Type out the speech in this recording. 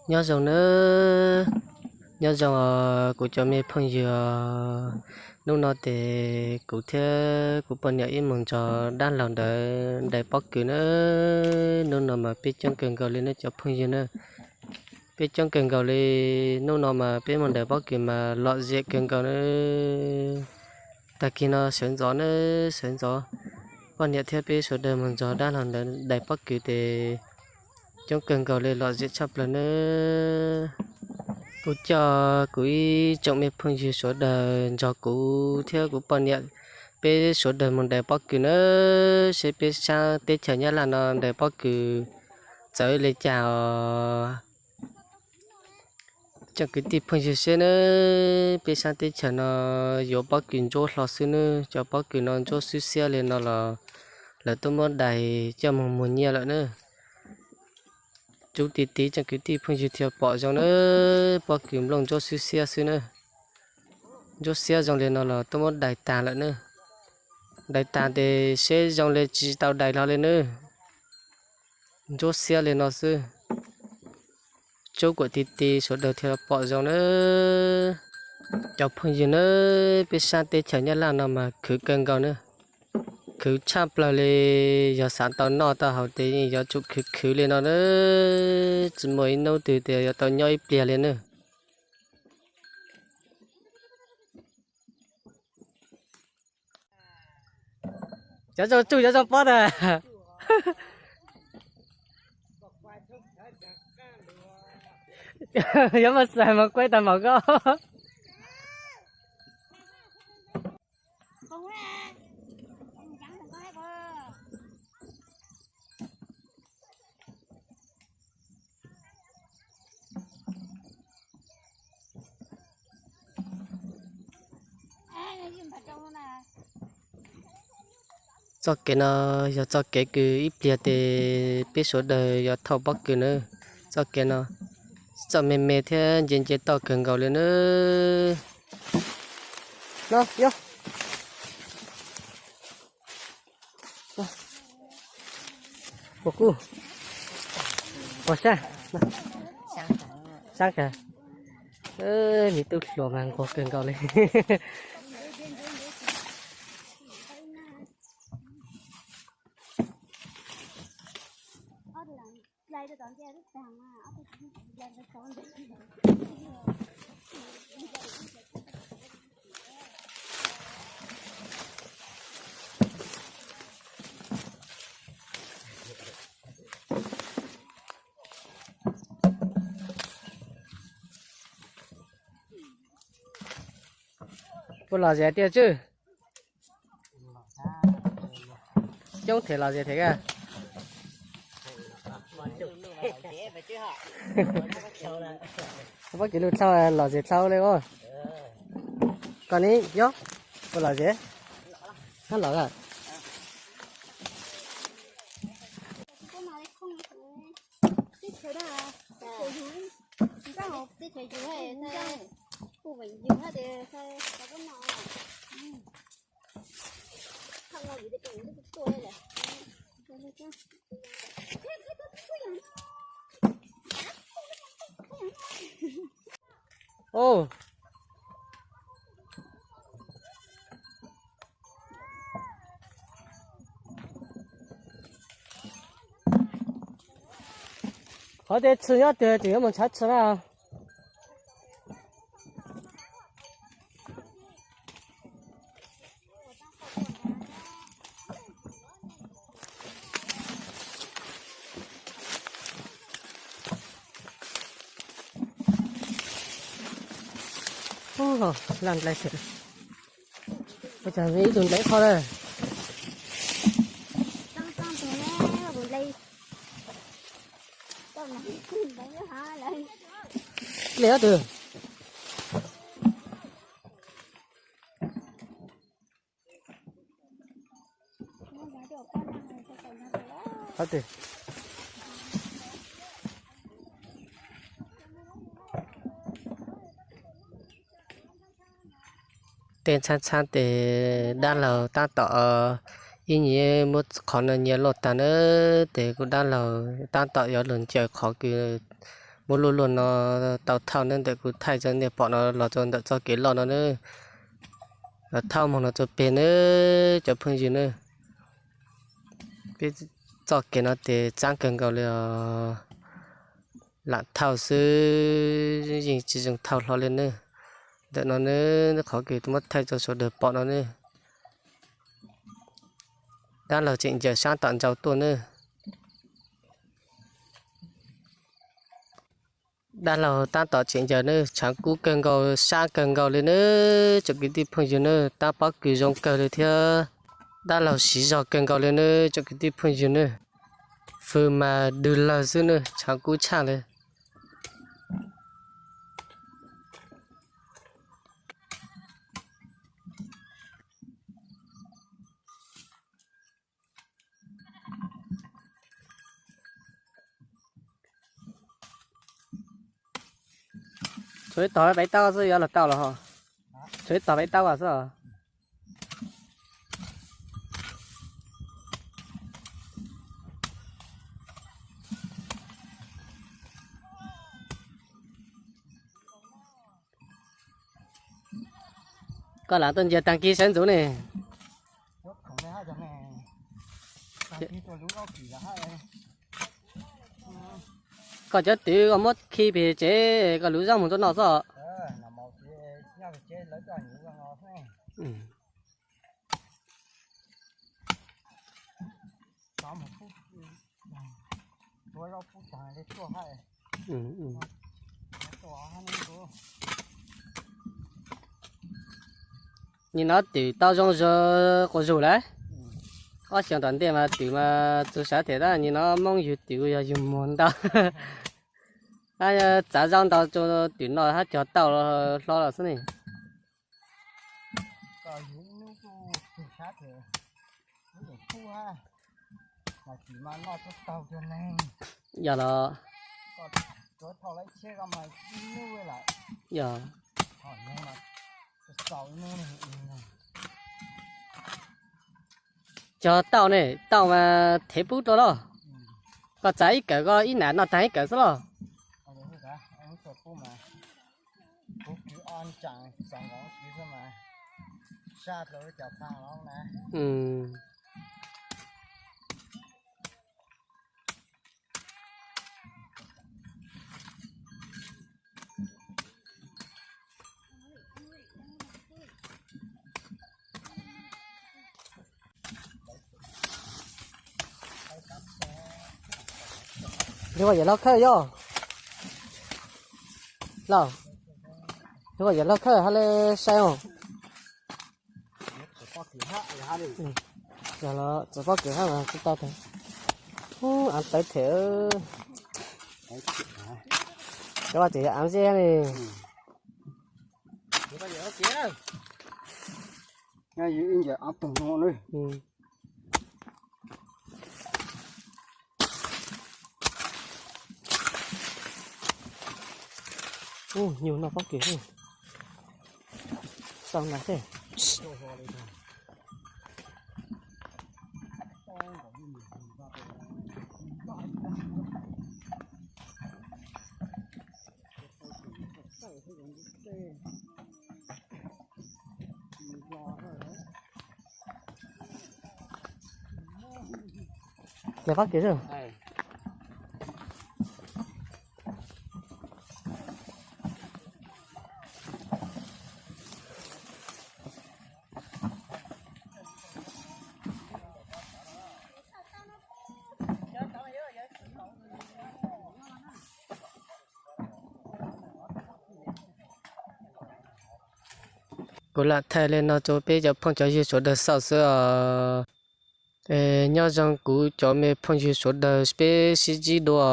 Nyob zoo nawb, nyob zoo os kuv cov me phooj ywg os. Hnub no ces kuv thiab kuv poj niam wb mus ntxov dab laug ntawd ntais pob kws nawb. Hnub no mas peb coob kawg nkaus li nawb cov phooj ywg nawb. Peb coob kawg nkaus li, hnub no mas peb mus ntais pob kws mas lom zem kawg nkaus nawb. Tag kis no sawv ntxov nawb, sawv ntxov, poj niam thiab peb sawv daws mus ntxov dab laug ntawd ntais pob kws ces coob kawg nkaus li, lom zem tshaj plaws nawb. Kuv coj kuv ib tsoom me phooj ywg sawv daws nrog kuv thiab kuv poj niam peb sawv daws mus ntais pob kws nawb, seb peb sab teb chaws Nyab Laj no ntais pob kws txawv li cas os. Tsoom kwv tij phooj ywg seb nawb, peb sab teb chaws no yuav pob kws ntsuab hlo xwb nawb, cov pob kws no ntsuab xwb xiab li no los lawv tuaj muab dais coj mus muag nyiaj lawm nawb. Rub ti ti tsoom kwv tij phooj ywg thiaj pom zoo nawb, pob kws nplooj ntsuab xwb xiab xwb nawb. Ntsuab xiab zoo li no los tuaj muab dais tag lawm nawb. Dais tag ces seb zoo li tsis tau dais hlo li nawb. Ntsuab xiab li no xwb. Rub kuam ti ti sawv daws thiaj pom zoo nawb. Cov phooj ywg nawb, peb sab teb chaws Nyab Laj no mas khwv kawg nkaus nawb. Khwv tshaj plaws li, yog xav tau noj tau haus ces yeej yuav tsum khwv khwv li no nawb. Tsis muaj ib hnub twg tias yuav tau nyob ib pliag li nawb. Cov zoo tsuj cov zoo pob tas. Yuav mas xais mas kuaib tag npaum koj. Txoj kev no yog txoj kev kws ib pliag ces peb sawv daws yuav thauj pob kws nawb. Txoj kev no txoj me me thiab nce nce toj kawg nkaus li nawb. No, yo. Ua kuj, ua sab, sab kawg. Me tub hluas mas nquag kawg nkaus li. Puas lom zem tiag tswj? Coob them lom zem them a. Pob kws lug dlhau lom zem dlhau li os. Koj ne, yog puas lom zem? Hab lom a. Qhov tias tshwm nyob twg tseem yuav mus ntshav tshwm na. Laj nplai, ua cas ib tug nplai qho na. Dlej ob tug. Tej txhab txhab tes dab laug tab tom ib nyuag muab qhov no nyias luaj tag na, tes kuv dab laug tab tom yuav lug ncaws qhov kws Muab luaj luaj no tau thauj nawb, ntawm kuv thaij rau nej pom no los rau ntawm txoj kev loj no nawb. Los thauj moog no rau peg nawb cov phooj ywg nawb. Peb txoj kev no ces txaab kawg nkaus li os. Lam thauj xwb yeej tsis zoo thauj hlo li nawb. Ntawm no nawb, qhov kuv muab thaij rau sawv daws pom no nawb. Dab laug tseem ncaws sab tom ntsaum tuaj nawb. Dab laug tab tom tseem ncaws nawb, tshaav kub kawg nkaus, sab kawg nkaus li nawb tsoom kwv tij phooj ywg nawb, tab pob kws zoo kawg li thiab. Dab laug siv zog kawg nkaus li nawb tsoom kwv tij phooj ywg nawb. Fws mas dwg lawg xwb nawb, tshaav kub tshaj li. Tshuav ib tog peb taub xwb yuav luag tau los ho. Tshuav ib tog peb taub xwb os. Koj lam tuaj ntsia taag kig saib ntxuv ne. Koj cov twv koj muab khi pem tsev koj luv zaub moog tuaj noj xwb. Nim no twm tau zoo quas zug lawm. Ob xyoos tom ntej mas twm mas txug sab them tab, nim no Moob yug twm kuj yog yug muag ntau. Txav zaub ntau rua twm no hab cog tauj hlo lawm xwb ne. Yog los, yog, cog tauj ne, tauj mas thev pub rua los. Koj txav ib kawm koj ib nam noj taag ib kawm xwb los. Yog yam loj khawb yog. Lauj, yog yam loj khawb hab le saib os. Yog los txawm pob kws hab mas tsis tau tag. Av tawv them. Cov vaj tseem yog av zeb ne. Ub, nyuj noj pob kws xwb. Xaus nrad xwb. Yog pob kws xwb. Kuv lam thaij li no rau peb cov phooj cov ywg sawv daws xauj xwb os. Nyob zoo kuv cov me phooj ywg sawv daws, peb sib ntsib dua.